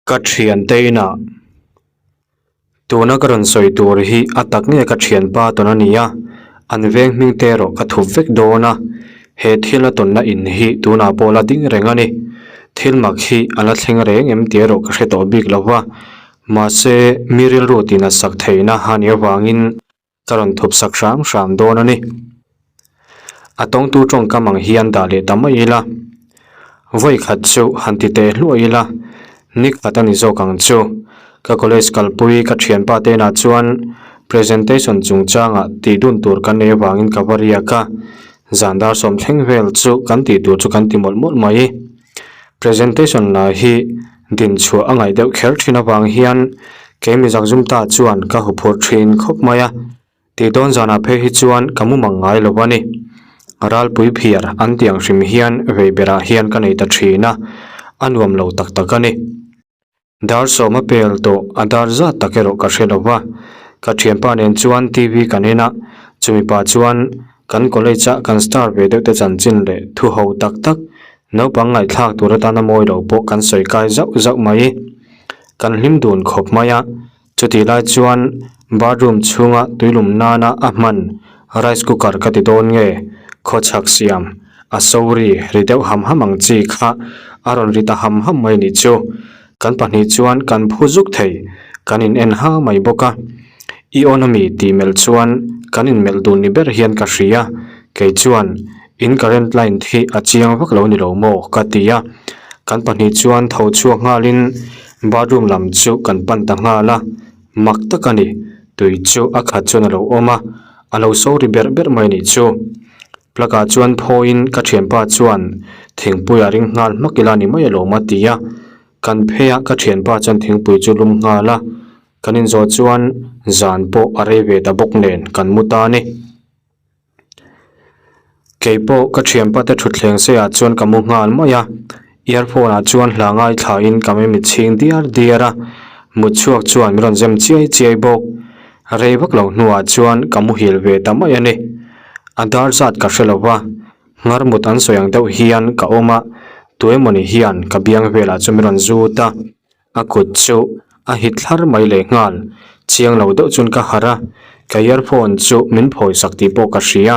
Ka thiante inah tuna ka rawn sawi tur hi a tak nge ka thianpa tawn a ni a, an veng hming te erawh ka thup vek dawn a, he thil a tawnna in hi tunah pawh la ding reng a ni. Thil mak hi a la thleng reng em tih erawh ka hre tawh bik lo va, mahse mi rilru tihnasak theihna a nih avangin Ka rawn thup sak hram hram dawn a ni. A tawngtu tawngkam ang hian dah leh ta mai ila. Vawi khat chu han ti teh hluah ila, ni khat a ni zawk ang chu. Ka college kalpui ka thianpa te inah chuan presentation chungchangah tih dun tur kan nei avangin ka va riak a, zan dar sawm thleng vel chu kan tih tur chu kan ti mawlh mawlh mai. Presentation la hi din chhuah a ngaih deuh kher thin avang hian kei mi zakzum ta chuan ka huphurh thin khawp mai a, tih dawn zanah phei hi chuan ka mu mang ngai lo a ni. Ralpui phiar an tih ang hrim hian vei berah hian ka nei ta thin a, a nuam lo tak tak a ni. Dar sawm a pel tawh a dar zat tak erawh ka hre lo va, ka thianpa nen chuan TV kan en a, chumi pah chuan kan college a kan star ve deuh te chanchin leh thu ho tak tak naupang ngaihthlak tur atana mawi lo pawh kan sawi kai zauh zauh mai. Kan hlim dun khawp mai a, chutih lai chuan bathroom chhunga tuilum nana a hman rice cooker ka ti dawn nge khawchhak siam A sorry, ri deuh ham ham ang chi kha a rawn ri ta ham ham mai nih chu. Kan pahnih chuan kan phu zuk thei, kan in en ha mai bawk a. I awn ami tih melh chuan kan in melh dun ni ber hian ka hria, kei chuan in current line hi a chiang vak lo ni lo maw ka ti a. Kan pahnih chuan tho chhuak nghalin bathroom lam chu kan pan ta nghal a, mak tak a ni, tui chu a khat chuan a lo awm a, a lo sorry berh berh mai nih chu. Plug ah chuan phawiin ka thianpa chuan thingpui a ring nghal hmak ila ni mai alawm a ti a, kan phei a ka thianpa chuan thingpui chu lum nghal a, kan inzawh chuan zan pawh a rei ve ta bawk nen kan mu ta a ni. Keipawh ka thianpa te thutthleng seiah chuan ka mu nghal mai a, earphone ah chuan hla ngaithlain ka mei mitchhing diar diar a, mut chhuak chuan min rawn zem chiai chiai bawk. Rei vak lo hnuah chuan ka muhil ve ta mai a ni. A dar zat ka hre lo va, nghar mut an sawi ang deuh hian ka awm a, tuemawni hian ka biang velah chu min rawn zut a, a kut chu a hit thlar mai leh nghal. Chiang lo deuh chuan ka harh a, ka earphone chu min phawi sak tih pawh ka hria,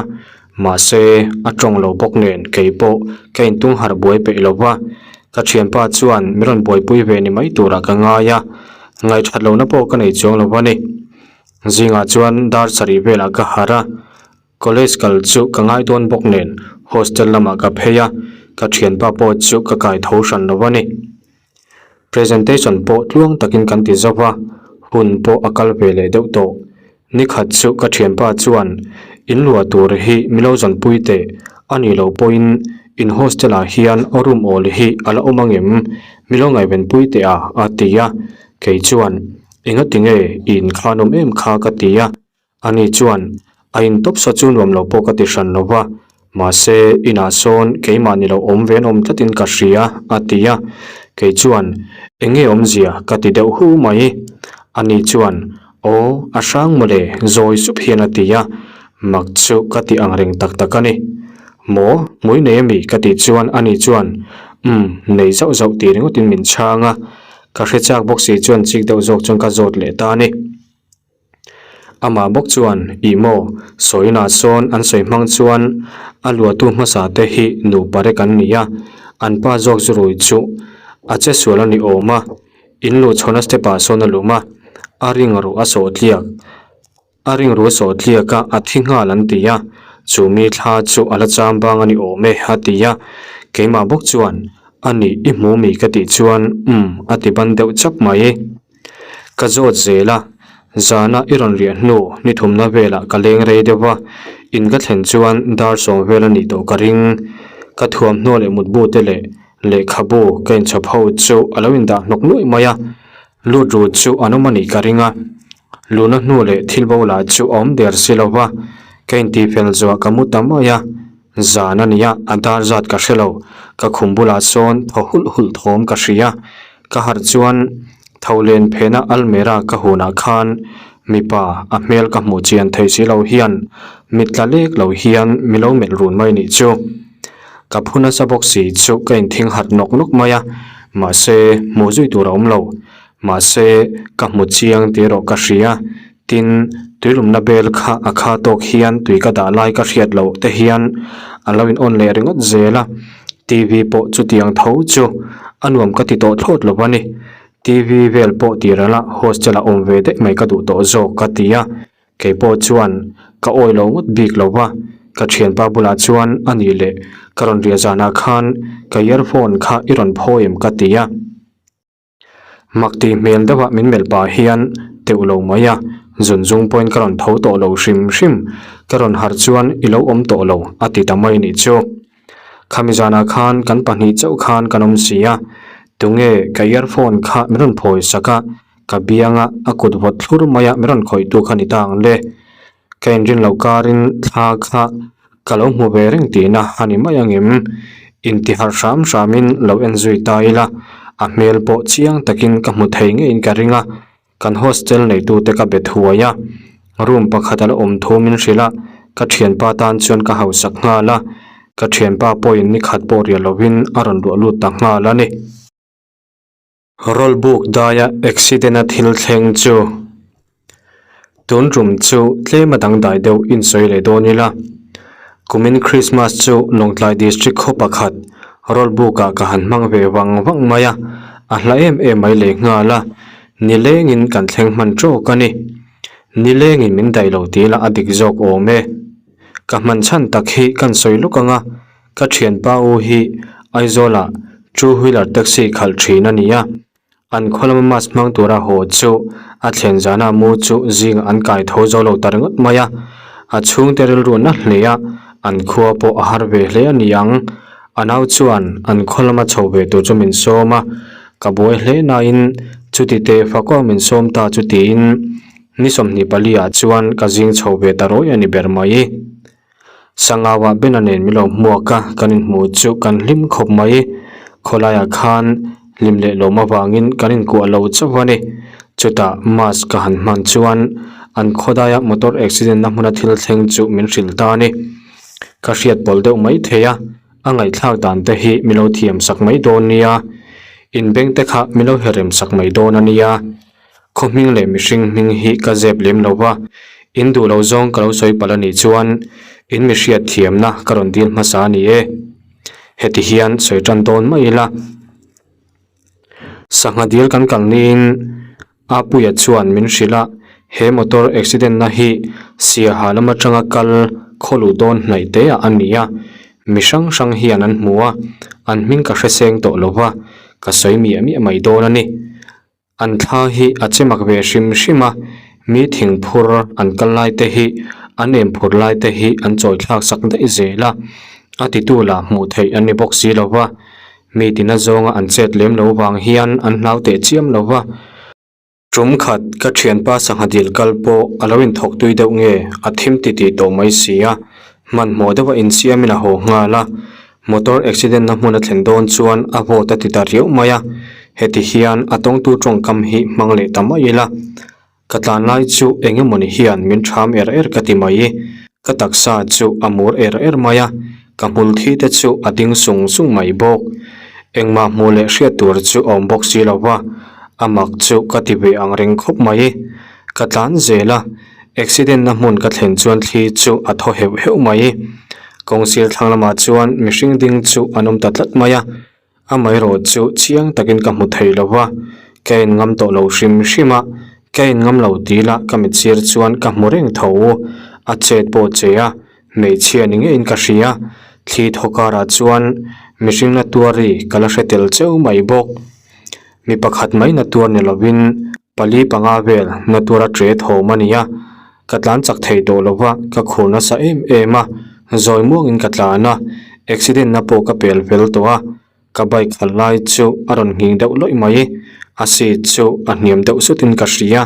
mahse a tawng lo bawk nen kei pawh ka intung harh buai peih lo va, ka thianpa chuan min rawn buaipui ve ni mai turah ka ngai a, Ngaihthat lohna pawh ka nei chuang lo a ni. Zingah chuan dar sarih velah ka harh a, college kal chu ka ngai dawn bawk nen hostel lamah ka phei a, ka thianpa pawh chu ka kai tho hran lo a ni. Presentation pawh tluang takin kan ti zo va, hun pawh a kal ve leh deuh tawh. Nikhat chu ka thianpa chuan in luah tur hi mi lo zawnpui teh, a nih loh pawhin in hostel ah hian room awl hi a la awm angem mi lo ngaihvenpui teh a a ti a, kei chuan engati nge i inkhan awm em kha ka ti a, ani chuan a in tawp sa chu nuam lo pawh ka ti hran lo va, mahse inah sawn keimah ni lo awm ve an awm tlatin ka hria a ti a, kei chuan enge awmzia ka ti deuh hu mai, ani chuan Aw, a hrang mawle, zawi sup hian a ti a, mak chu ka ti ang reng tak tak a ni. Maw, hmui nei ami? ka tih chuan ani chuan, Umm, nei zauh zauh tih ringawtin min chhang a, ka hre chak bawk si chuan chik deuh zawk chuan ka zawt leh ta a ni. Amah bawk chuan, Ih maw, sawinah sawn an sawi hmang chuan a luahtu hmasa te hi nupa rek an ni a, an pa zawk zu rui chu a che sual a ni awm a, In luh chhawna step ah sawn a lum a, a ring ruh a sawh tliak, a ring ruh a sawh tliak a, a thi nghal an ti a, chu mi thla chu a la cham bang a ni awm e a ti a, keimah bawk chuan a nih i hmu mi ka tih chuan umm a ti ban deuh chap mai. Ka zawt zel a, zana i rawn riah hnu ni thumna velah ka leng rei deuh a, in ka thlen chuan dar sawm vel a nih tawh ka ring, ka thuamhnaw leh mutbu te leh Lehkhabu ka inchhawp ho chu a lo indah hnawk nuaih mai a, lut ru chu an awm a nih ka ring a. Luna hnu leh thil bo lah chu a awm der si lo va, ka intihfel zuah ka mu ta mai a. Zan a nia, a dar zat ka hre lo, ka khum bulah sawn thaw hulh hulh thawm ka hria. Ka harh chuan tho len phena almera ka hunah khan mipa a hmel ka hmuh chian thei si lo hian mit tla lek lo hian mi lo melh run mai nih chu. Ka phu nasa bawk si chu ka inthing hat nawk nawk mai a, Mahse, hmuh zui tur a awm lo. Mahse, ka hmu chiang tih erawh ka hria. Tin, tuilumna bel kha a kha tawk hian tui ka dah lai ka hriat loh te hian a lo in on leh ringawt zel a. TV pawh chutiang tho chu a nuam ka ti tawh thlawt lo a ni. TV vel pawh tir ala hostel ah awm ve daih mai ka duh tawh zawk ka ti a. Kei pawh chuan ka awi lo ngawt bik lo va, ka thianpa bulah chuan a nih leh ka rawn riah zanah khan ka earphone kha i rawn phawi em ka ti a. Mak tih hmel deuha min melh pah hian teuh lo mai a, zun zung pawhin ka rawn tho tawh lo hrim hrim, ka rawn harh chuan i lo awm tawh lo a ti ta mai nih chu. Khami zanah khan kan pahnih chauh khan kan awm si a, tunge ka earphone kha min rawn phawi sak a, ka bianga a kut vawt thlur maia min rawn khawihtu kha ni ta ang le. Ka inrin loh karin thla kha ka lo hmu ve reng tihna a ni mai angem? Inti harh hram hramin lo en zui ta ila, a hmel pawh chiang takin ka hmu thei ngeiin ka ring a, kan hostel neitute ka be thuai a, room pakhat a la awm thu min hrilh a, ka thianpa tan chuan ka hausak nghal a, ka thianpa pawhin ni khat pawh riah lovin a rawn luah lut ta nghal a ni. Roll buk daia accident a thil thleng chu tun tum chu tlem a dangdai deuh insawi leh dawn ila. Kumin Christmas chu Lawngtlai District khaw pakhat roll buk ah ka han hmang ve vang vang mai a, a hla em em mai leh nghal a, nilengin kan thleng hman tawk a ni. Nilengin min daih lo tih lah a dik zawk awm e. Ka hman chhan tak hi kan sawi luk ang a. Ka thianpa u hi Aizawlah two wheeler taxi khalh thin a ni a, an khaw lama mass hmang tura haw chu a thlen zana mu chu zingah an kai tho zo lo ta ringawt mai a, a chhungte rilru na hle a, an khua pawh a har ve hle a ni ang. A nau chuan an khaw lama chho ve tur chu min sawm a, ka buai hle nain chuti teh fakaw min sawm ta chu tiin ni 24 ah chuan ka zing chho ve ta rawi a ni ber mai. Sangauah Bena nen min lo hmuak a, kan inhmuh chu kan hlim khawp mai. Khawlaiah khan hlim leh lawm avangin kan inkuah lo chauh a ni. Chutah mask ka han hman chuan an khawdaia motor accident na hmuna thil thleng chu min hrilh ta a ni. Ka hriat pawl deuh mai thei a, a ngaihthlak dan te hi min lo thiam sak mai dawn nia. Inbeng te kha min lo herrem sak mai dawn a nia. Khaw hming leh mihring hming hi ka zep lem lo va, in duh lo zawng ka lo sawi palh a nih chuan in mi hriat thiamna ka rawn dil hmasa a ni e. Heti hian sawi tan dawn mai ila. Sangha dil kan kal niin Apuia chuan min hrilh a, he motor accident na hi Siaha lam atanga kal khaw luh dawn hnaih te ah a ni a, mi hrang hrang hian an hmu a, an hming ka hre seng tawh lo va, ka sawi miah miah mai dawn a ni. An thla hi a che mak ve hrim hrim a, mi thing phur an kal lai te hi an em phur lai te hi an chawi thlak sak daih zel a, a titu lah hmuh theih an ni bawk si lo va, mi tina zawnga an chet lem lo vang hian an hlau teh chiam lo va. Tum khat ka thianpa sangha dil kal pawh a lo inthawk tui deuh nge a thim ti tih tawh mai si a, hmanhmawh deuha insiamin a haw nghal a, Motor accident na hmun a thlen dawn chuan a vawt a ti ta riau mai a, heti hian a tawngtu tawngkam hi hmang leh ta mai ila. Ka tlan lai chu eng emawni hian min ṭham er er ka ti mai. Ka taksa chu a mur er er mai a, ka hmul thi te chu a ding sung sung mai bawk. Engmah hmuh leh hriat tur chu a awm bawk si lo va, a mak chu ka ti ve ang reng khawp mai. Ka tlan zel a, accident na hmun ka thlen chuan thli chu a thaw heuh heuh mai. Kawng sir thlang lamah chuan mihring ding chu an awm ta tlat mai a, amaherawh chu chiang takin ka hmu thei lo va, ka en ngam tawh lo hrim hrim a, ka en ngam lo tih lah ka mit sir chuan ka hmu reng tho, a chet pawh che a, hmeichhia ni ngeiin ka hria, thli thaw karah chuan mihring na tuar ri ka la hre tel cheu mai bawk, mi pakhat mai na tuar ni lovin pali panga vel na tuar a ṭe thawm a ni a. Ka tlan chak thei tawh lo va, ka khur nasa em em a, zawi muangin ka tlan a, accident na pawh ka pel fel tawh a, ka bike khalh lai chu a rawn nghing deuh lawih mai, a seat chu a hniam deuh sutin ka hria,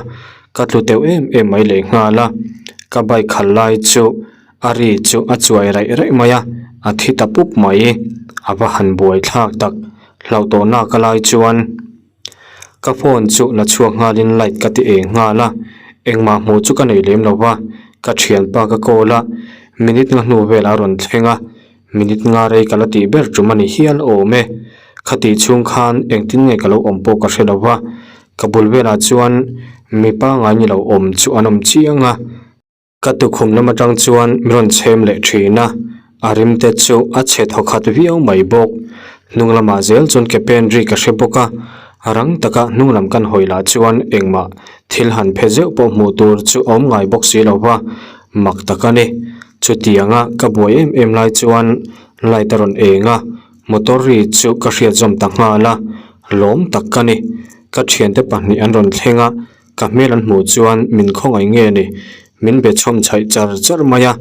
ka tlu teuh em em mai lehnghal a, ka bike khalh lai chu a ri chu a chuai raih raih mai a, a thi ta pup mai, a va han buai thlak tak, hlauh tawh nak a lai chuan. Ka phone chu la chhuak nghalin light ka ti eng nghal a, engmah hmuh chu ka nei lem lo va, ka thianpa ka call a, minute nga hnu velah a rawn thleng a, minute nga rei ka la tih ber tum a ni hial awm e. Khati chhung khan engtin nge ka lo awm pawh ka hre lo va, ka bul velah chuan mipa ngai ni lo awm chu an awm chiang a. Ka tukhum lam atang chuan min rawn chhem leh thin a, a rim te chu a chhe thaw khat viau mai bawk. Hnung lamah zel chuan ke pen ri ka hre bawk a, rang taka hnung lam kan hawi lah chuan engmah thil han phe zeuh pawh hmuh tur chu a awm ngai bawk si lo va, mak tak a ni. Chutianga ka buai em em lai chuan light a rawn eng a, motor ri chu ka hriat zawm ta nghal a, lawm tak ka ni. Ka thiante pahnih an rawn thleng a. Ka hmel an hmuh chuan min khawngaih nge ni? Min be chhawm chhaih char char mai a,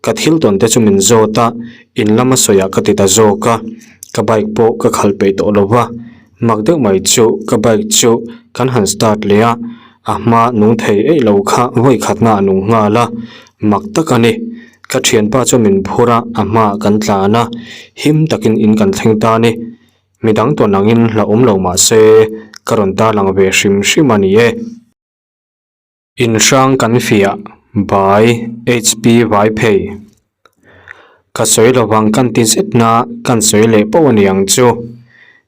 ka thil tawn te chu min zawt a, in lama sawiah ka ti ta zawk a, ka bike pawh ka khalh peih tawh lo va, mak deuh mai chu ka bike chu kan han start leh a, a hma nung thei eih lo kha vawi khatna a nung nghal a, mak tak a ni. Ka thianpa chu min phur a, a hmaah kan tlan a, him takin in kan thleng ta a ni. Mi dang tawn angin hla awm lo mah se ka rawn tarlang ve hrim hrim a ni e. In hrang kan fiah by HP Vaiphei. Ka sawi lovang kan ti zet na kan sawi leh poh a ni ang chu.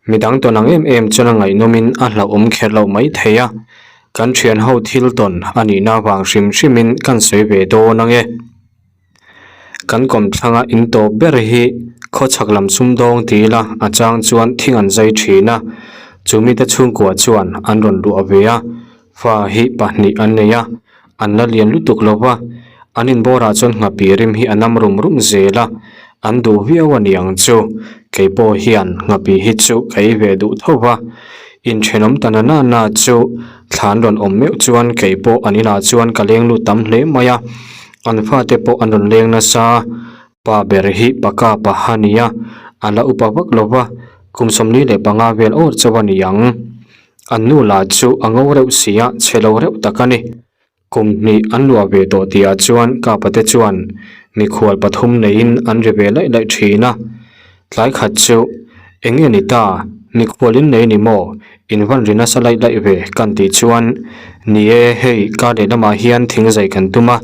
Mi dang tawn ang em em chuan a ngaihnawmin a hlauhawm kher loh mai thei a. Kan thian ho thil tawn a nihna vang hrim hrimin kan sawi ve dawn ang e. Kan kawmthlanga in tawp ber hi khawchhak lam sumdawng ti ila a chang chuan thing an zai thin a, chu mite chhungkua chuan an rawn luah ve a, fa hi pahnih an nei a, an la lian lutuk lo va, an inbawrah chuan nghapih rim hi a nam rum rum zel a, an duh viau a ni ang chu, kei pawh hian nghapih hi chu ka ei ve duh tho va, inthenawm ta na na na chu thlan rawn awm meuh chuan kei pawh an inah chuan ka leng lut tam hle mai a. An fate pawh an rawn leng nasa, pa ber hi paka paha nia, a la upa vak lo va, kum 45 vel awr chauh a ni ang. An nu lah chu a ngo reuh si a, chhe lo reuh tak a ni. Kum hnih an luah ve tawh tihah chuan Kapa te chuan mikhual pathum neiin an ri ve laih laih thin a. Tlai khat chu, Eng nge ni ta? Mikhual in nei ni maw? In van ri nasa laih laih ve kan tih chuan, Ni e, hei kar leh lamah hian thing zai kan tum a,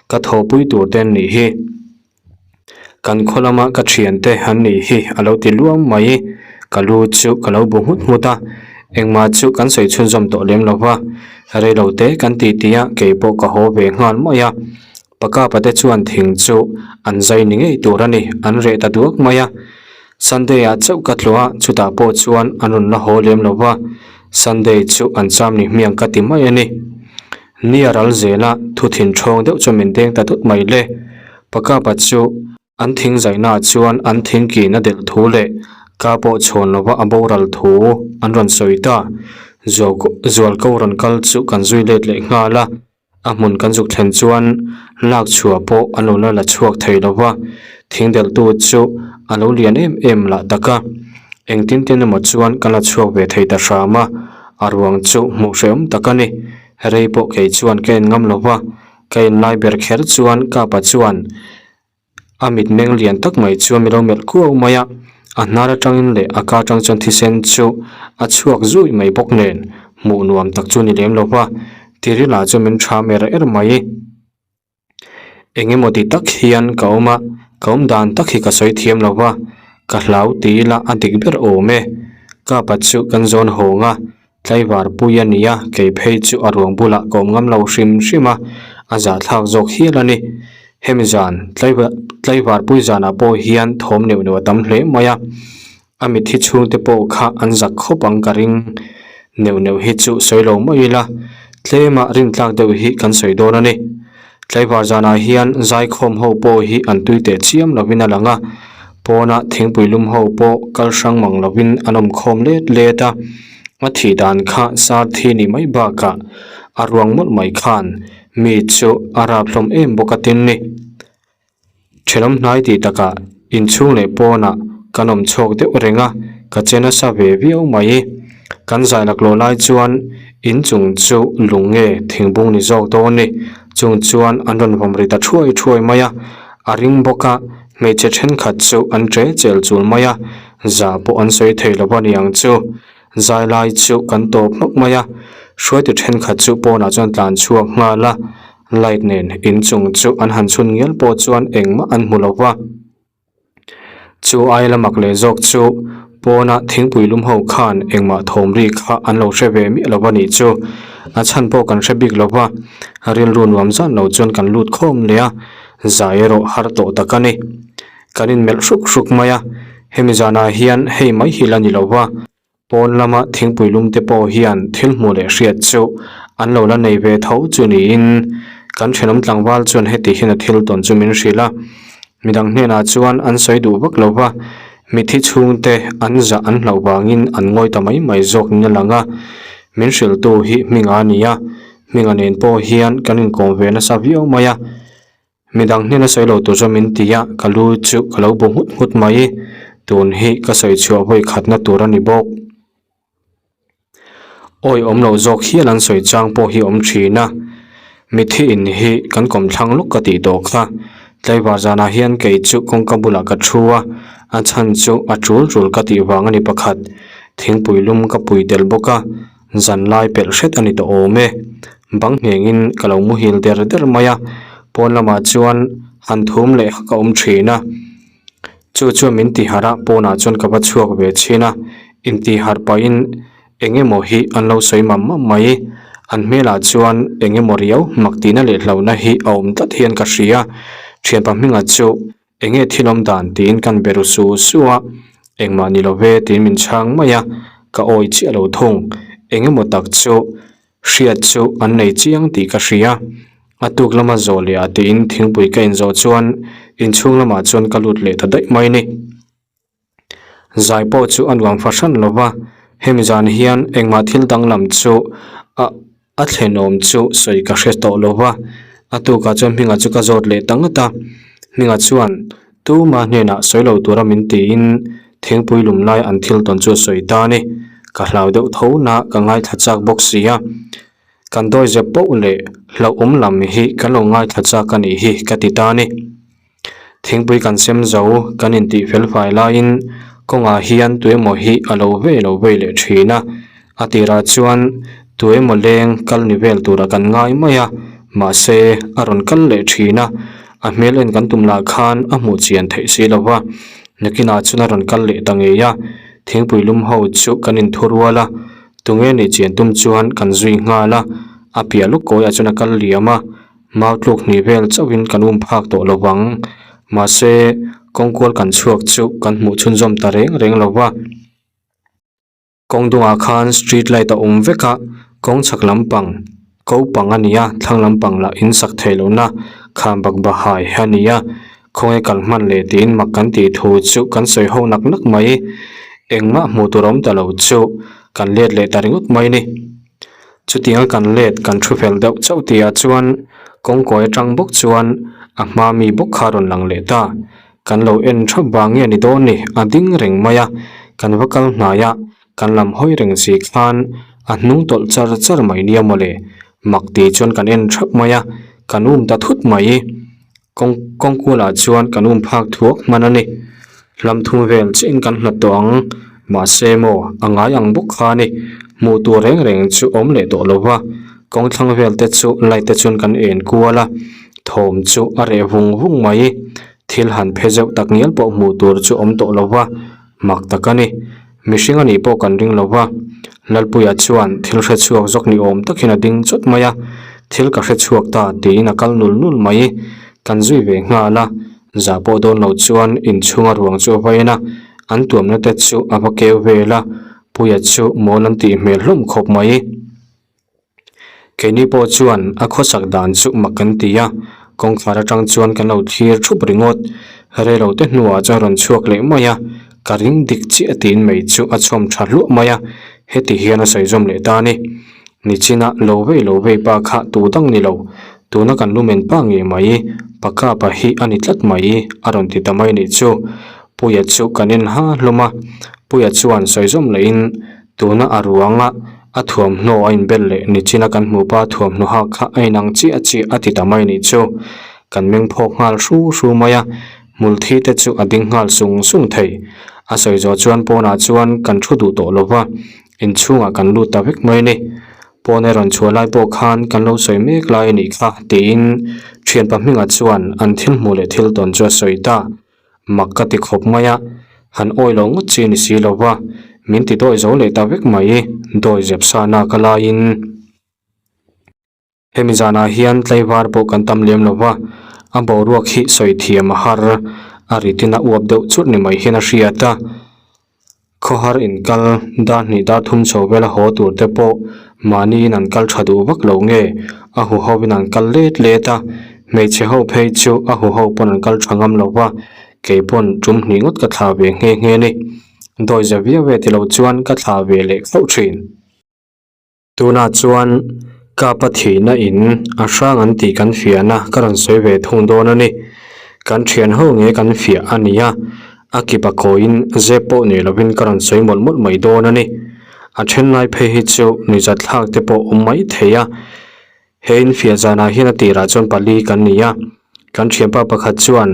ka thawhpui tur te an nih hi. Kan khaw lama ka thiante an nih hi a lo ti luam mai. Ka lu chu ka lo bu nghut nghut a, engmah chu kan sawi chhunzawm tawh lem lo va, reilo te kan tih tih a keipawh ka haw ve nghal mai a. Pakapa te chuan thing chu an zai ni ngei tur a ni, an reh ta duak mai a. Sunday ah chauh ka tluah a, chutah pawh chuan an rawn la haw lem lo va, Sunday chu an cham ni hmiang ka ti mai a ni. Ni a ral zel a, thu thin ṭhawng deuh chu min deng ta dut mai le. Pakapa chu an thing zaihna ah chuan an thing kin a delh thu leh ka pawh chhawn lova a boral thu an rawn sawi ta. Zualko rawn kal chu kan zui let leh nghal a. A hmun kan zuk thlen chuan lak chhuah pawh an lo la la chhuak thei lo va, thing delhtu chu a lo lian em em lah tak a. Engtin tin emaw chuan kan la chhuak ve thei ta hram a, a ruang chu hmuh hrehawm tak a ni. Rei pawh kei chuan ka en ngam lo va, ka en lai ber kher chuan kapa chuan A mitmeng lian tak mai chuan min lo melh kuau mai a, a hnar atangin leh a ka atang chuan thisen chu a chhuak zui mai bawk nen hmuh nuam tak chu ni lem lo va, tirila chu min tham er er mai. Eng emaw ti tak hian ka awm a, ka awm dan tak hi ka sawi thiam lo va, ka hlau ti ila a dik ber awm e. Kapa chu kan zawn hawng a, Tlaivar pui a ni a, kei phei chu a ruang bulah ka awm ngam lo hrim hrim a, a zahthlak zawk hial a ni. Hemi zan, tlaivar pui zanah pawh hian thawm neuh neuh a tam hle mai a, a mitthi chhungte pawh kha an zak khawp ang ka ring. Neuh neuh hi chu sawi lo mai ila, tlema rintlak deuh hi kan sawi dawn a ni. Tlaivar zanah hian zaikhawm ho pawh hi an tui teh chiam lovin a lang a, pawna thingpui lum ho pawh kal hrang mang lovin an awm khawm let let a, a thih dan kha sar thi ni mai bakah a ruang mawlh mai khan mi chu a rap hlawm em bawk a tin ni. Thenawm hnai tih takah inchhung leh pawnah kan awm chhuak deuh reng a, ka che nasa ve viau mai. Kan zai laklawh lai chuan inchung chu lung nge thingbung ni zawk dawn ni, chung chuan an rawn vawm ri ta thuai thuai mai a, a ring bawk a, hmeichhe thenkhat chu an che chel chul mai a, zah pawh an sawi thei lo a ni ang chu. Zai lai chu kan tawp hmawk mai a, hruaitu thenkhat chu pawnah chuan tlan chhuak nghal a, Light nen inchung chu an han chhun ngial pawh chuan engmah an hmu lo va. Chu ai la mak leh zawk chu Pawna thingpui lum ho khan engmah thawm ri kha an lo hre ve miah lo a nih chu. A chhan pawh kan hre bik lo va, rilru nuam zan lo chuan kan lut khawm leh a, zai erawh har tawh tak a ni. Kan inmelh hruk hruk mai a, hemi zanah hian hei mai hi la ni lo va. Pawn lama thingpui lum te pawh hian thil hmuh leh hriat chu an lo la nei ve tho chu niin kan thenawm tlangval chuan heti hian a thil tawn chu min hrilh a. Midang hnenah chuan an sawi duh vak lo va, mithi chhungte an zah an hlauh vangin an ngawi ta mai mai zawk niin a lang a. Min hrilhtu hi Hminga a ni a, Hminga nen pawh hian kan inkawm ve nasa viau mai a. Midang hnena sawi lo tur chuan min ti a, ka lu chu ka lo bu nghut nghut mai. Tun hi ka sawi chhuah vawi khatna tur a ni bawk. Awi awm loh zawk hial an sawi chang pawh hi awm thin a. Mithi in hi kan kawmthlang lawk ka tih tawh kha. Tlaivar zanah hian kei chu kawngka bulah ka thu a, a chhan chu a tul tul ka tih vang a ni pakhat. Thingpui lum ka pui tel bawk a. Zan lai pelh hret a ni tawh awm e. Bang nghengin ka lo muhil der der mai a, pawn lamah chuan han thum leh hak a awm thin a. Chu chuan min tiharh a, pawnah chuan ka va chhuak ve chhin a, intiharh pahin eng emaw hi an lo sawi mam mam mai. An hmelah chuan eng emaw riau mak tihna leh hlauhna hi a awm tlat hian ka hria. Thianpa hminga chu Enge thil awm dan tiin kan be ru su su a, engmah ni lo ve tiin min chhang mai a, ka awi chiah lo thung. Engemaw tak chu hriat chu an nei chiang tih ka hria. A tuk lama zawh leh ah tiin thingpui ka inzawh chuan inchhung lamah chuan ka lut leh ta daih mai ni. Zai pawh chu a nuam fahran lo va, hemi zan hian engmah thil danglam chu a a thlenawm chu sawi ka hre tawh lo va. A tukah chuan Hminga chu ka zawt leh ta ngawt a, Hminga chuan tuma hnenah sawi lo tura min tiin thingpui lum lai an thil tawn chu a sawi ta a ni. Ka hlau deuh tho na ka ngaithla chak bawk si a, kan dawi zep poh leh hlauhawm lam hi kan lo ngaithla chak a nih hi ka ti ta a ni. Thingpui kan sem zo, kan intih fel fai laiin kawngah hian tuemaw hi a lo vei lo vei leh thin a. A tirah chuan tuemaw leng kal ni vel turah kan ngai mai a, mahse a rawn kal leh thin a. A hmel en kan tum lah khan a hmuh chian theih si lo va, nakinah chuan a rawn kal leh ta ngei a. Thingpui lum ho chu kan inthu rual a, tunge nih chian tum chuan kan zui nghal a, a piah lawk kawiah chuan a kal liam a. Mau tluk hnih vel chauhin kan um phak tawh lo vang. Mahse, kawngkual kan chhuak chu kan hmuh chhunzawm ta reng reng lo va. Kawng dungah khan street light a awm vek a, kawng chhak lampang ko pang a ni a, thlang lampang lah in sak theih lohna kham bak bahai a ni a. Khawnge kal hman leh tiin mak kan tih thu chu kan sawi ho nak nak mai. Engmah hmuh tur awm ta lo chu kan let leh ta ringawt mai ni. Chutianga kan let kan thu fel deuh chauh tihah chuan kawngkawi atang bawk chuan a hma mi bawk kha a rawn lang leh ta. Kan lo en thap vang nge ni dawn ni, a ding reng mai a, kan va kal hnai a, kan lam hawi reng si khan a hnung tawlh char char mai nia mawle. Mak ti chuan kan en thap mai a, kan um ta thut mai. Kawng kawngkualah chuan kan um phak thuak hman a ni. Hlam thum vel chiahin kan hlat tawh ang. Mahse maw, a ngai ang bawk kha a ni. Hmuh tur reng reng chu awm leh tawh lo va. Kawng thlang vel te chu light te chuan kan en kual a, thawm chu a reh vung vung mai. Thil han phe zeuh tak ngial pawh hmuh tur chu awm tawh lo va, mak tak a ni. Mihring a nih pawh kan ring lo va, Lalpuia chuan thil hre chhuak zawk ni awm takin a ding chawt mai a, Thil ka hre chhuak ta tiin a kal nul nul mai. Kan zui ve nghal a, zah pawh dawn lo chuan inchhunga ruang chu a va en a, an tuamna te chu a va keu vel a, Puia chu mawl an tih hmel hlawm khawp mai. Keini pawh chuan a khawsak dan chu mak kan ti a, kawngkhar atang chuan kan lo thlir thup ringawt. Reilo te hnuah chuan rawn chhuak leh mai a, ka ring dik chiah tiin mei chu a chhawm tha hluah mai a, heti hian a sawi zawm leh ta a ni. Nichina lo vei lo vei pa kha tu dang ni lo, tuna kan lumen pa ngei mai, Pakapa hi a ni tlat mai a rawn ti ta mai nih chu. Puia chu kan en ha hlawm a, Puia chuan sawi zawm lehin tuna a ruanga A thuamhnaw a inbel leh nichina kan hmuh pa thuamhnaw hak kha a inang chiah chiah a ti ta mai nih chu. Kan meng phawk nghal hru hru mai a, hmulthi te chu a ding nghal sung sung thei. A sawi zawh chuan pawnah chuan kan thu duh tawh lo va, inchhungah kan lut ta vek mai a ni. Pawn a rawn chhuah lai pawh khan kan lo sawi mek lai a nih kha tiin thianpa hmingah chuan an thil hmuh leh thil tawn chu a sawi ta. Mak ka ti khawp mai a. Han awi lo ngawt chi a ni si lo va, min ti dawi zo leh ta vek mai, dawi zep sa nak a laiin. Hemi zanah hian tlaivar pawh kan tam lem lo va, a boruak hi sawi thiam a har, a ritin a uap deuh churh ni mai hian a hriat a. Khawhar inkal dar hnih dar thum chho vela haw tur te pawh mahniin an kal tha duh vak lo nge a huho in an kal let let a, hmeichhe ho phei chu a huho pawn an kal tha ngam lo va, kei pawn tum hnih ngawt ka thla ve nghe nghe ni. Dawi za viau e ti lo chuan ka thla ve leh khauh thin. Tunah chuan Kapa thihna in a hrang an tih kan fiahna ka rawn sawi ve thung dawn a ni. Kan thian ho nge kan fiah a ni a, a kip a kawiin zep pawh nei lovin ka rawn sawi mawlh mawlh mai dawn a ni. A then lai phei hi chu nuihzat thlak te pawh awm mai thei a. He infiah zanah hian a tirah chuan pali kan ni a, kan thianpa pakhat chuan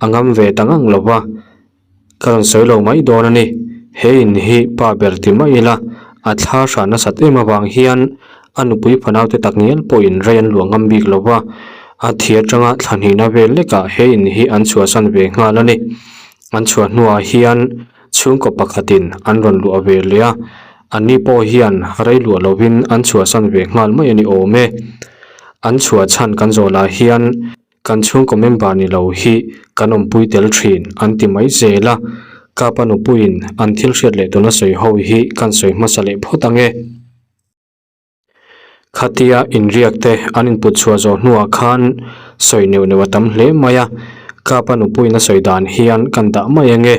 a ngam ve ta ngang lo va, ka rawn sawi lo mai dawn a ni. He in hi pa ber ti mai ila, a thla hran nasat em avang hian a nupui fanaute takngial pawhin rei an luah ngam bik lo va, a thi atanga thla hnihna vel lekah he in hi an chhuahsan ve nghal a ni. An chhuah hnuah hian chhungkaw pakhatin an rawn luah ve leh a, Anni pawh hian rei luah lovin an chhuahsan ve nghal mai a ni awm e. An chhuah chhan kan zawhlah hian kan chhungkaw member ni lo hi kan awmpui tel thin an ti mai zel a, Kapa nupuiin an thil hriat leh tuna sawi ho hi kan sawi hmasa leh phawt ang e. Khatia inriak te an input chhuah zawh hnuah khan sawi neuh neuh a tam hle mai a, Kapa nupuiin a sawi dan hian kan dah mai ang e.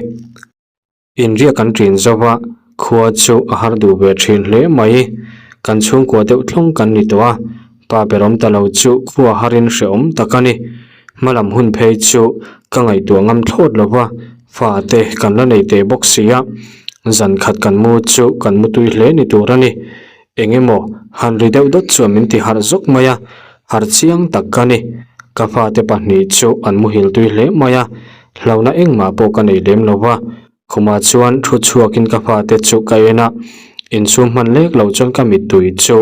Inriak kan ṭin zo va, khua chu a har duh ve ṭhin hle mai. Kan chhungkua deuh thlawng kan ni tawh a, pa ber awm ta lo chu khua harin hrehawm tak a ni. Hmalam hun phei chu ka ngaihtuah ngam thlawt lo va, fa te kan la nei teh bawk si a. Zan khat kan mu chu kan mu tui hle ni tur a ni. Eng emaw han ri deuh dawt chuan min ti harh zawk mai a, harh chiang tak ka ni. Ka fate pahnih chu an muhil tui hle mai a, hlauhna engmah pawh ka nei lem lo va. Khumah chuan thu chhuakin ka fate chu ka en a, insum hman lek lo chuan ka mittui chu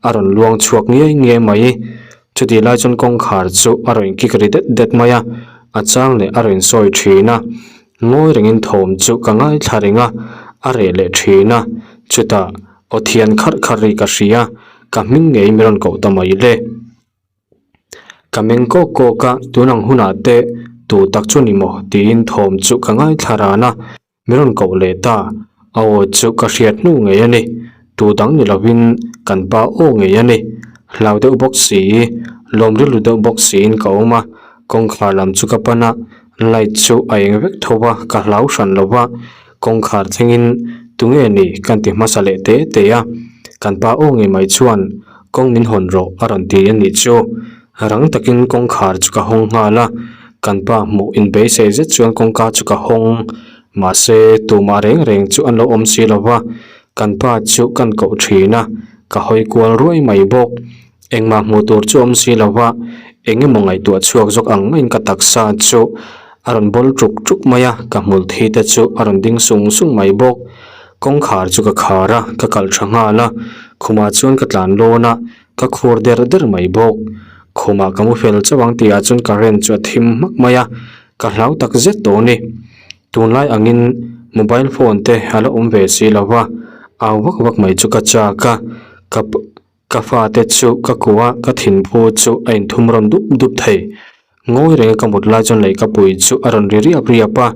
a rawn luang chhuak ngiai ngiai mai. Chutih lai chuan kawngkhar chu a rawn kik ri det det mai a, a chang leh a rawn sawi thin a. Ngawi rengin thawm chu ka ngaithla reng a, a reh leh thin a, chutah aw thian kharh kharh ri ka hria, ka hming ngei mi rawn koh ta mai le. Ka meng kawk kawk a, tun ang hunah te tu tak chu ni maw tiin thawm chu ka ngaithla ran a, mi rawn koh leh ta, a aw chu ka hriat hnu ngei a ni, tu dang ni lovin kan pa aw ngei a ni, hlau deuh bawk si, lawm rilru deuh bawk siin ka awm a, kawngkhar lam chu ka pan a, Light chu a eng vek tho a, ka hlau hran lo va, kawngkhar thlengin tunge ni kan ti hmasa leh te te a, kan pa aw ngei mai chuan kawng min hawn rawh a rawn ti a nih chu. Rang takin kawngkhar chu ka hawng nghal a, kan pa hmuh inbeisei zet chuan kawngka chu ka hawng, mahse tumah reng reng chu an lo awm si lo va, kan pa chu kan koh thin a, ka hawi kual ruai mai bawk. Engmah hmuh tur chu awm si lo va, eng emaw ngaihtuah chhuak zawk ang maiin ka taksa chu a rawn bawl ṭuk ṭuk mai a, ka hmul thi te chu a rawn ding sung sung mai bawk. Kawngkhar chu ka khar a, ka kalh ṭha nghal a, khumah chuan ka tlan lawn a, ka khur der der mai bawk. Khumah ka mu fel chauh ang tihah chuan current chu a thim hmak mai a, ka hlau tak zet tawh a ni. Tunlai angin mobile phone te a la awm ve si lo va, au vak vak mai chu ka chak a, ka. Ka fate chu ka kuah a, ka thinphu chu a inthum rawn dup dup thei. Ngawi renga ka mut lai chuan lehkapui chu a rawn ri riap riap a,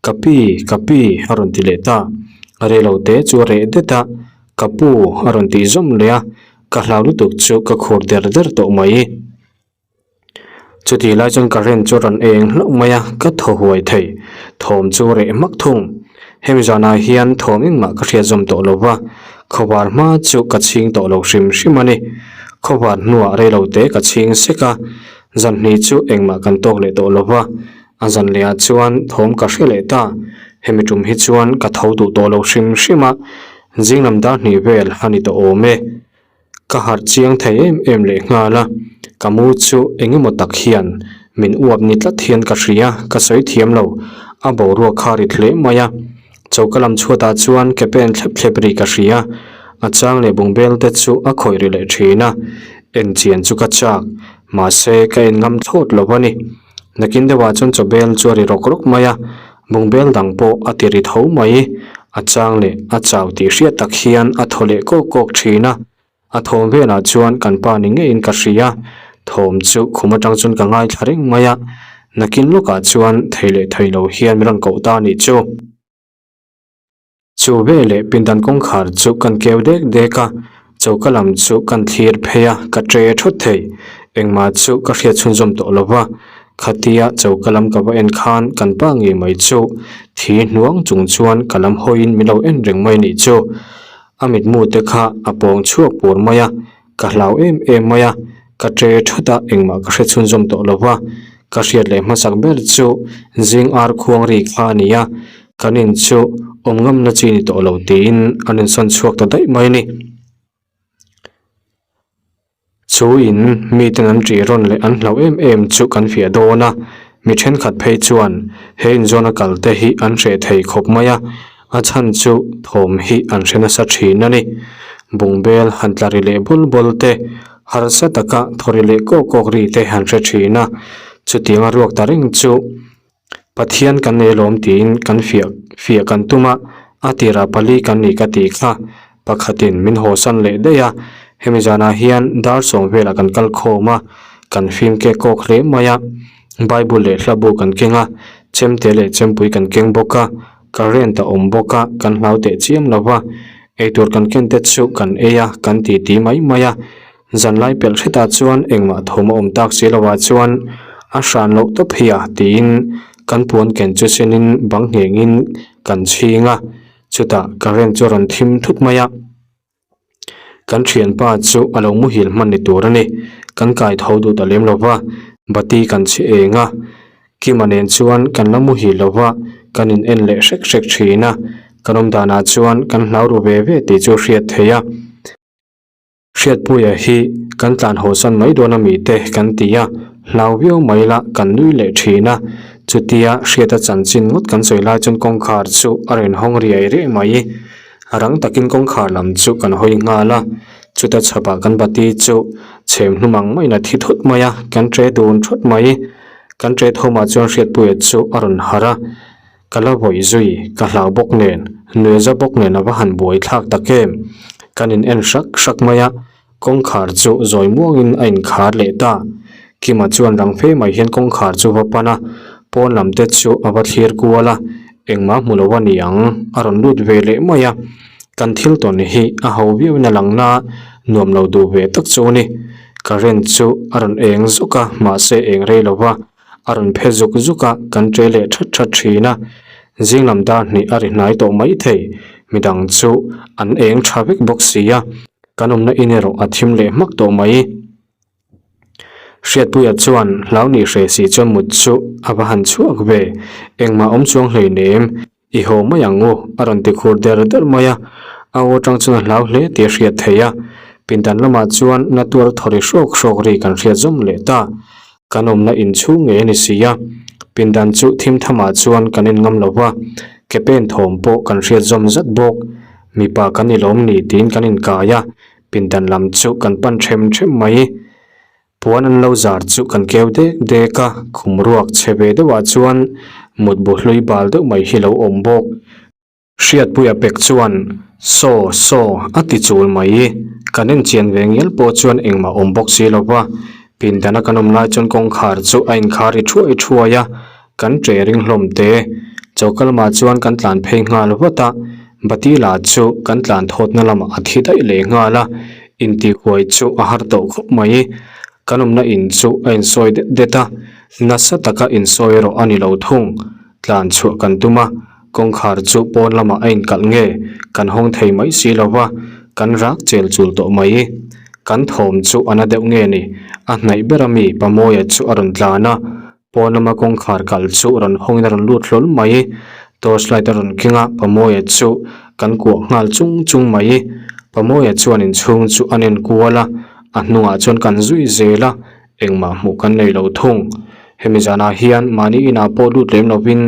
Ka pi, ka pi a rawn ti leh ta. Rei lo te chu a reh det a, Ka pu a rawn tih zawm leh a, ka hlau lutuk chu ka khur der der tawh mai. Chutih lai chuan current chu a rawn eng hlauh mai a, ka thaw huai thei. Thawm chu reh hmak thung. Hemi zanah hian thawm engmah ka hriat zawm tawh lo va, khawvar hma chu ka chhing tawh lo hrim hrim a ni. Khawvar hnuah reilo te ka chhing sek a, zan hnih chu engmah kan tawk leh tawh lo va, a zan lehah chuan thawm ka hre leh ta. Hemi tum hi chuan ka tho duh tawh lo hrim hrim a, zing lam dar hnih vel a ni tawh awm e. Ka harh chiang thei em em leh nghal a, ka mu chu eng emaw tak hian min uap ni tlat hian ka hria, ka sawi thiam lo, a boruak kha rit hle mai a. Choka lam chhuatah chuan ke pen thlep thlep ri ka hria, a chang leh bungbel te chu a khawih ri leh thin a, en chian chu ka chak, mahse ka en ngam thlawt lo a ni. Nakin deuhah chuan chawbel chu a ri rawk rawk mai a. Bungbel dang pawh a ti ri tho mai. A chang leh a chau tih hriat tak hian a thaw leh kawk kawk thin a. A thawm velah chuan kan pa ni ngeiin ka hria. Thawm chu khum atang chuan ka ngaithla reng mai a. Nakin lawkah chuan thei leh thei lo hian min rawn koh ta a nih chu. Chu veleh pindan kawngkhar chu kan keu dek dek a, choka lam chu kan thlir phei a, ka tre thawt thei. Engmah chu ka hriat chhunzawm tawh lo va, khatia choka lam ka va en khan kan pa ngei mai chu thi hnuang chung chuan ka lam hawiin min lo en reng mai nih chu. A mitmu te kha a pawng chhuak pur mai a, Ka hlau em em mai a, ka tre thut a, engmah ka hre chhunzawm tawh lo va. Ka hriat leh hmasak ber chu zing ar khuang ri kha a ni a, kan in chu awm ngamna chi ni tawh lo tiin an insawn chhuak ta daih mai a ni. Chu in miten an ṭih rawn leh an hlauh em em chu kan fiah dawn a, mi thenkhat phei chuan he inzawna kal te hi an hreh thei khawp mai a, A chhan chu thawm hi an hre nasa thin a ni. Bungbel han tla ri leh bawl bawl te, harsa taka thaw ri leh kawk kawk ri te han hre thin a. Chutianga ruak ta reng chu Pathian kan nei alawm tiin kan fiah fiah kan tum a, a tirah pali kan ni ka tih kha pakhatin min hawsan leh daih a. Hemi zanah hian dar sawm velah kan kal khawm a, kan fim kek kawk hle mai a. Bible leh hlabu kan keng a, chemte leh chempui kan keng bawk a. Current a awm bawk a, kan hlau teh chiam lo va, eitur kan ken te chu kan ei a, kan ti ti mai mai a. Zanlai pelh hretah chuan engmah thawm a awm tak si lovah chuan a hran loh tawp hi a tiin kan puan ken chu senin bang nghengin kan chhing a, chutah current chu a rawn thim thut mai a. Kan thianpa chu a lo muhil hman ni tur a ni. Kan kai tho duh ta lem lo va, bati kan chhi eng a. Kima nen chuan kan la muhil lo va, kan in en leh hrek hrek thin a. Kan awm danah chuan kan hlau ru ve ve tih chu hriat theih a. Hriatpuia hi kan tlan hawsan mai dawn a mi te kan ti a, hlau viau mai la kan nui leh thin a. Chutia hriata chanchin ngawt kan sawi lai chuan kawngkhar chu a rawn hawng riai riai mai. Rang takin kawngkhar lam chu kan hawi nghal a, chuta chhapah kan bati chu chhem hnum ang maiin a thi thut mai a, kan tre dun thut mai. Kan tre thawmah chuan Hriatpuia chu a rawn harh a, ka la vawih zui, ka hlau bawk nen, nuiza bawk nen a va han buai thlak tak em. Kan in en hrak hrak mai a, kawngkhar chu zawi muangin a inkhar leh ta. Kima chuan rang fe mai hian kawngkhar chu va pan a, pawn lam te chu a va thlir kual a, engmah hmu lo a ni ang, a rawn lut ve leh mai a. Kan thil tawn hi a ho viauin a lang na, nuam lo duh ve tak chu a ni. Current chu a rawn eng zuk a, mahse eng rei lo va, a rawn phe zuk zuk a, kan ṭe leh ṭhat ṭhat ṭhin a. Zing lam dar hnih a ri hnai tawh mai thei, midang chu an eng ṭha vek bawk si a, kan awmna in erawh a thim leh hmak tawh mai. Hriatpuia chuan hlau nih hre si chuan mut chu a va han chhuak ve, engmah awm chuang hleinem, i haw mai ang u a rawn ti khur der der mai a, a aw atang chuan a hlau hle tih a hriat theih a, pindan lamah chuan na tuar thaw ri hrawk hrawk ri kan hriat zawm leh ta, kan awmna inchhung ngei a ni si a, pindan chu thim thamah chuan kan en ngam lo va, ke pen thawm pawh kan hriat zawm zat bawk, mipa kan ni lawm ni tiin kan inkai a. Pindan lam chu kan pan them them mai. Puan an lo zar chu kan keu dek dek a, khum ruak chhe ve deuhah chuan mutbu hlui bal deuh mai hi lo awm bawk. Hriatpuia pek chuan Saw, saw a ti chul mai. Kan enchian ve ngial pawh chuan engmah awm bawk si lo va. Pindana kan awm lai chuan kawngkhar chu a inkhar ri thuai thuai a, Kan ṭe ring hlawm te. Choka lamah chuan kan tlan phei nghal vat a, Bati lah chu kan tlan thawtna lamah a thi daih leh nghal a, intihhuai chu a har tawh khawp mai. Kan awmna in chu a insawi det det a, nasa taka insawi erawh a ni lo thung. Tlan chhuah kan tum a, kawngkhar chu pawn lamah a inkalh nge kan hawng thei mai si lo va, kan rak chel chul tawh mai. Kan thawm chu a na deuh nge ni, a hnaih ber ami Pamawia chu a rawn tlan a, Pawn lama kawngkhar kal chu rawn hawngin a rawn lut hlawl mai. Torch light a rawn keng a, Pamawia chu kan kuah nghal chung chung mai. Pamawia chuan inchhung chu a nen kual a, a hnungah chuan kan zui zel a, engmah hmuh kan nei lo thung. Hemi zanah hian mahni inah pawh lut lem lovin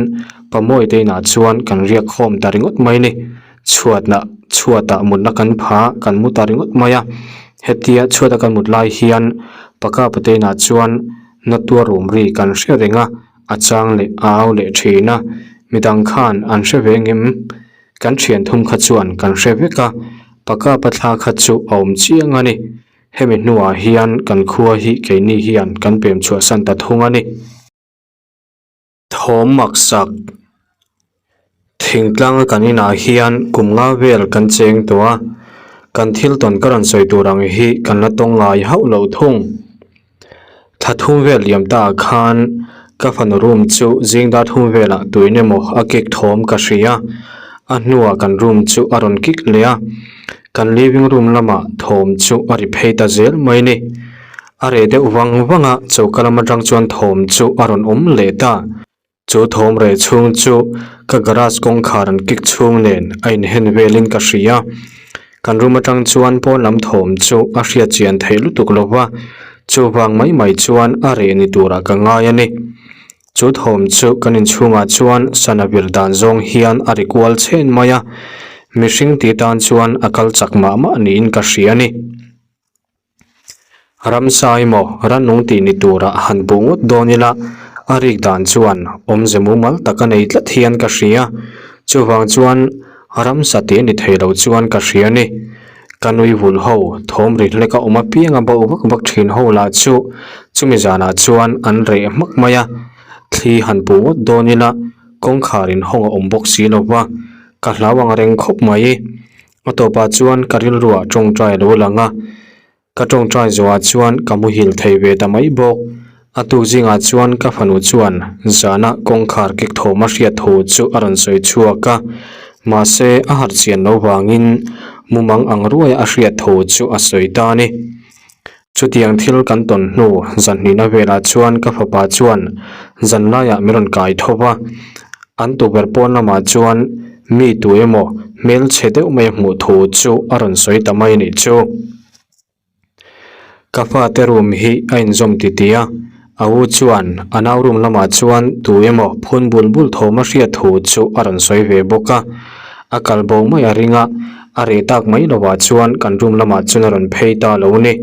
Pamawia te inah chuan kan riak khawm ta ringawt mai ni. Chhuatna chhuatah mutna kan pha kan mu ta ringawt mai a, hetia chhuata kan mut lai hian Paka pate inah chuan Na tuar awm ri kan hre reng a, a chang leh a au leh thin a. Midang khan an hre ve ngem? Kan thian thum kha chuan kan hre vek a, Pakapa thla kha chu a awm chiang a ni. Hemi hnuah hian kan khua hi keini hian kan pem chhuahsan ta thung a ni. Thawm maksak Thingtlanga kan inah hian kum nga vel kan cheng tawh a, kan thil tawn ka rawn sawi tur ang hi kan la tawng ngai hauh lo thung. Thla thum vel liam ta ah khan ka fanu room chu zing dar thum velah tuin emaw a kik thawm ka hria, a hnuah kan room chu a rawn kik leh a, kan living room lamah thawm chu a ri phei ta zel mai ni. A reh deuh vang vang a, choka lam atang chuan thawm chu a rawn awm leh ta. Chu thawm reh chhung chu ka garage kawngkhar an kik chhung nen a inhen velin ka hria. Kan room atang chuan pawn lam thawm chu a hriat chian theih lutuk lo va, chuvang mai mai chuan a reh ni turah ka ngai a ni. Chu thawm chu kan inchhungah chuan sana vir dan zawng hian a ri kual chhen mai a, mihring ti tan chuan a kal chak mah mah niin ka hria a ni. Ramsa emaw rannung tih ni turah han puh ngawt dawn ila, a rik dan chuan awmze mumal tak a nei tlat hian ka hria. Chuvang chuan ramsa tih a ni thei lo chuan ka hria a ni. Ka nui vul ho, thawm ri hlek a awm apiang a bauh vak vak thin ho lah chu chumi zanah chuan an reh hmak mai a. Thli han puh ngawt dawn ila, kawngkhar inhawng a awm bawk si lo va, ka hlau ang reng khawp mai. A tawpah chuan ka rilruah tawngtai a lo lang a, ka tawngtai zawhah chuan ka muhil thei ve ta mai bawk. A tuk zingah chuan ka fanu chuan zana kawngkhar kek thawm a hriat thu chu a rawn sawi chhuak a, mahse a harh chian lo vangin mumang ang ruaia a hriat thu chu a sawi ta a ni. Chutiang thil kan tawn hnu zanhnihna velah chuan ka fapa chuan zanlaiah min rawn kai tho va, an tukverh pawn lamah chuan mi tu emaw hmelchhe deuh mai a hmuh thu chu a rawn sawi ta mai a nih chu. Ka fate room hi a inzawm titi a, a u chuan a nau room lamah chuan tu emaw phun bul bul thawm a hriat thu chu a rawn sawi ve bawk a, a kal bo mai a ring a. A reh tak mai lovah chuan kan room lamah chuan a rawn phei ta lo ni.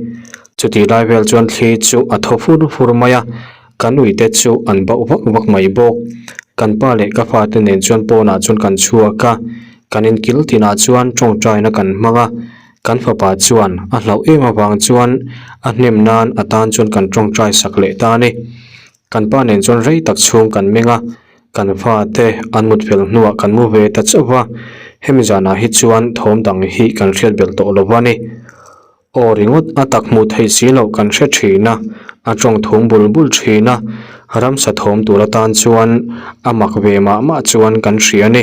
Chutih lai vel chuan thli chu a thaw fur fur mai a, kan uite chu an bauh vak vak mai bawk. Kan pa leh ka fate nen chuan pawnah chuan kan chhuak a, kan inkil tinah chuan tawngtaina kan hmang a, kan fapa chuan a hlauh em avang chuan a hnem nan a tan chuan kan tawngtai sak leh ta a ni. Kan pa nen chuan rei tak chhung kan meng a, kan fate an mut fel hnuah kan mu ve ta chauh va, hemi zanah hi chuan thawm dang hi kan hriat belh tawh lo va ni. Aw ringawt a tak hmuh theih si loh kan hre thin a, a tawng thum bul bul thin a, ramsa thawm tur atan chuan a mak ve mah mah chuan kan hria a ni.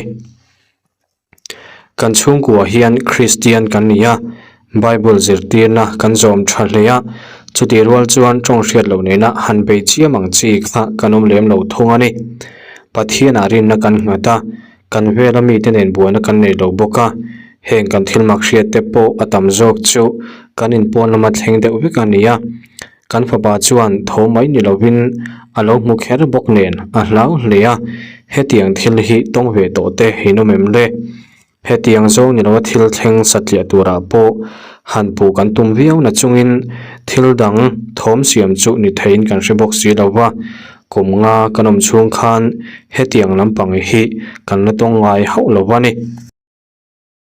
Kan chhungkua hian Kristian kan ni a, Bible zirtirna kan zawm tha hle a, chutih rual chuan tawng hriat loh nena han bei chiam ang chi kha kan awm lem lo thung a ni. Pathianah rinna kan nghat a, kan vela mite nen buaina kan nei lo bawk a, heng kan thil mak hriat te pawh a tam zawk chu kan inpawn lama thleng deuh vek a ni a. Kan fapa chuan tho mai ni lovin a lo hmu kher bawk nen a hlau hle a, hetiang thil hi tawng ve tawh te in awm em le? Hetiang zawng ni lova thil thleng satliah turah pawh han puh kan tum viau na chungin thil dang thawm siam chu ni theiin kan hre bawk si lo va, kum nga kan awm chhung khan hetiang lampang hi kan la tawng ngai hauh lo va ni.